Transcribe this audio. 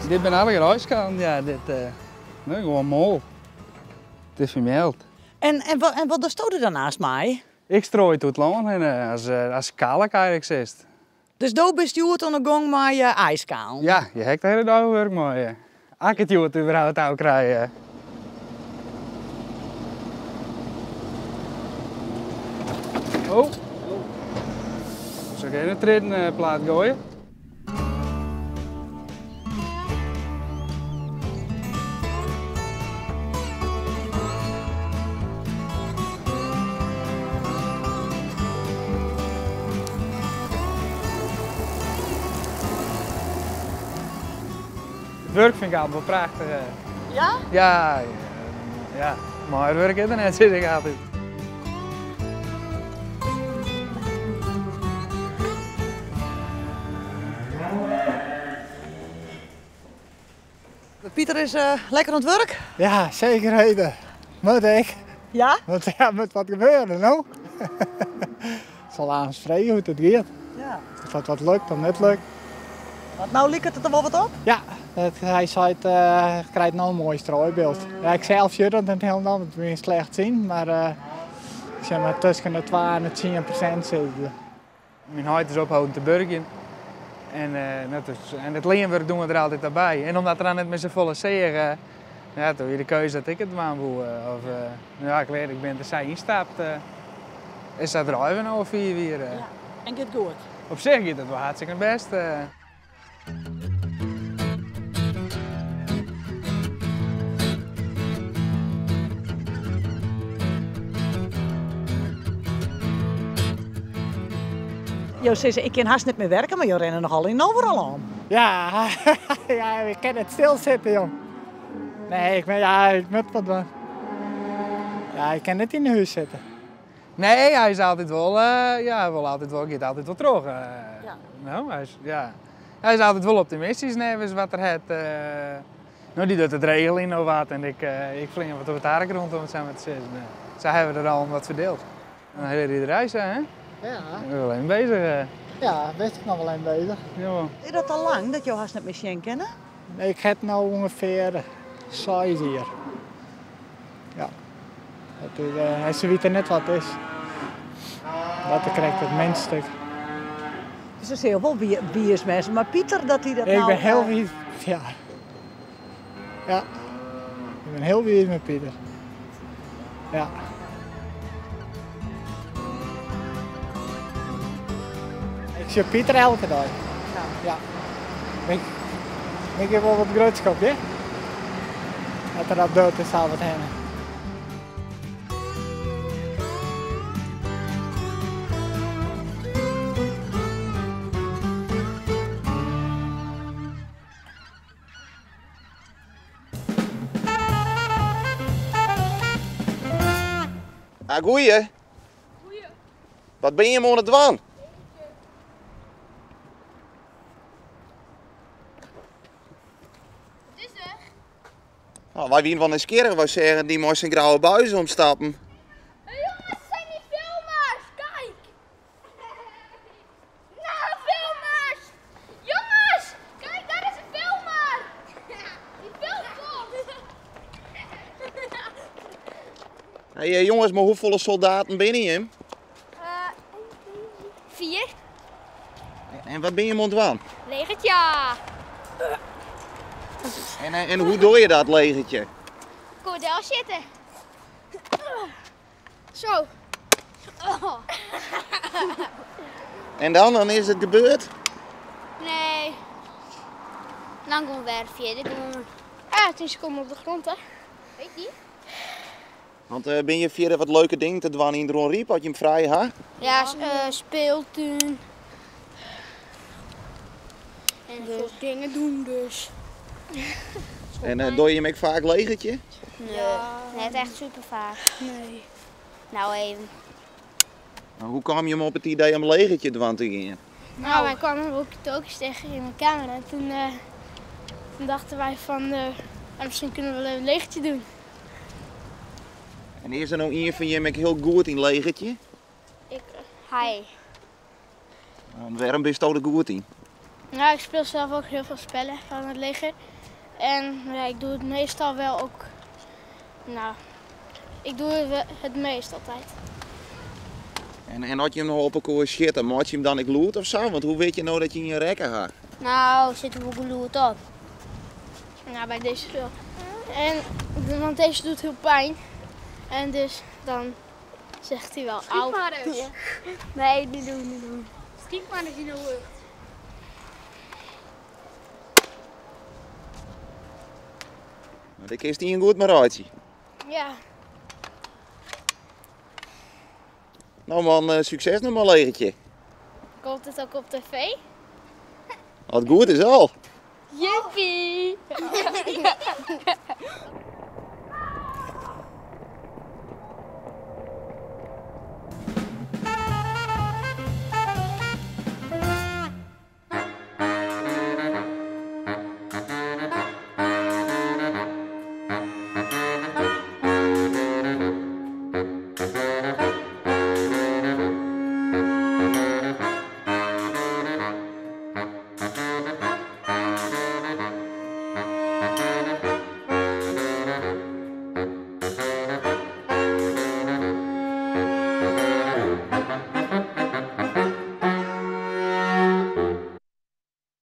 Dit binne allegear aaiskallen, ja. Dit, uh, gewoan moal. It is fermeald. En, en, en wat dochsto der dan aanst mei? Ik strooi it oer it lân hinne, as, as kalk eigentlik sist. Dus do bist hjoed oan 'e gong mei aaiskallen? Ja, je hekt de hiele dei wurk mei. As ik it hjoed überhaupt ôf krij. Oh. Sil ik even de treden plat goaie? It wurk fyn ik altyd wol prachtich. Ja? Ja, ja. Moaier wurk is der net, sis ik altyd. Pieter is lekker oan it wurk? Ja, seker weten. Moat ek. Ja? Want ja, moat wat gebeure, no? Ik sil aanst freegje hoe't it giet. Ja. Of dat wat lukt of net lukt. Want no liket it der wol wat op? Ja, dat, hy seit, uh, krijt no in moai strooibyld. Ja, ik sels sjoch dat net hielendal, want ik bin slechtziend, mar uh, zeg maar tusken de 2 en de 10% sitte. Myn heit is opholden te wurkjen en, en it leanwurk doen we der altyd by. En omdat er dan net mear safolle seach, ja, toen wie de keuze dat ik it dwaan woe. Of, ja, ik weet, ik bin der sa ynstapt. Is dat draaie we no al 5 jier. Ja, en giet goed? Op sich giet it wol hartstikke bêst. Jo sizze, ik kin hast net mear werke, mar jo rinne noch al yn overal om. Ja, ja, ik kin net stilsitte, jong. Nee, ik, ja, ik moat wat dwaan. Ja, ik kin net yn 'e hûs sitte. Nee, hy is altyd wol, ja, wol altyd wol, giet altyd wol troch. Ja. No, hy is, ja. Hy is altyd wol optimistysk neffens wat er hat. No, dy docht it regeljen no wat en ik, ik flean wat op it ark rûn, om it sa mar te sizzen. Sa hawwe we de rollen wat ferdield. In hiele riederij sa, hè? Ja. Ik bin wol even beuzich. Ja, bist ek noch wol even beuzich. Ja. Is dat al lang, dat jo hast net mear sjen kinne? Ik ha it no ûngefear 6 jier. Ja. Dat is, uh, se witte net wat it is. Dat is krekt it minste. Dus dat is hiel wol wiis wêze. Mar Pieter, dat hy dat Ik nou... ben hiel wiis, ja. Ja. Ik bin hiel wiis mei Pieter. Ja. Ik sjoch Pieter elke dei. Ja. Ja. Ik, ik bin wol wat grutsk op, hè? Dat er dat docht is al wat hinne. Ah, goeie. Goeie. Wat bin je oan it dwaan? Wat is der? Nou, wy wiene wol nijsgjirrich, wy seagen dy mei sa'n grauwe buis omstappen. Hey jongens, het zijn die filmers! Kijk! Nou, filmers! Jongens, kijk, daar is een filmer! Die filmt ons! Hey, jongens, mar hoefolle soldaten binne jim? 4. En wat binne jim oan it dwaan? Legertje. En hoe doe je dat legertje? Cordel zitten. Zo. Oh. En dan? Dan is it gebeurd? Nee. Dan gaan we weer verder doen. Ja, 10 seconden op de grond, hè. Weet je? Want bin je fierder wat leuke dingen te dwaan yn Dronryp as je him frij ha? Ja, speeltuin. En dus. Dingen doen dus. En doe je him ek faak legertje? Nee, net echt super faak. Nee. Nou even. Maar hoe kwam je op it idee om legertje dwaan te gean? Nou, wij kwamen walkie-talkies tegen in mijn kamer en toen dachten wij van, misschien kunnen we wel een legertje doen. En is der no ien fan jim ek hiel goed yn legertje? Ik, hij. En wêrom bisto der goed yn? Nou, ik speel zelf ook heel veel spellen van het leger. En ja, ik doe het meestal wel ook. Nou, ik doe het, het meest altijd. En as je him no op elkoar sjitte, meitsje je him dan ek lûd of sa? Want hoe witte je no dat je ien rekke ha? Nou, sit der wol gelûd op. Nou, by dizze wel. En, want dizze doet hiel pijn. En dus dan zegt hy wel Schiet maar eens. Ja. Nee, niet doen, niet doen. Schiet maar eens in de lucht. Mar dêr kinst ien goed mei reitsje. Ja. No man, sukses noch mei legertje. Komt it ek op TV? As it goed is al. Jippie!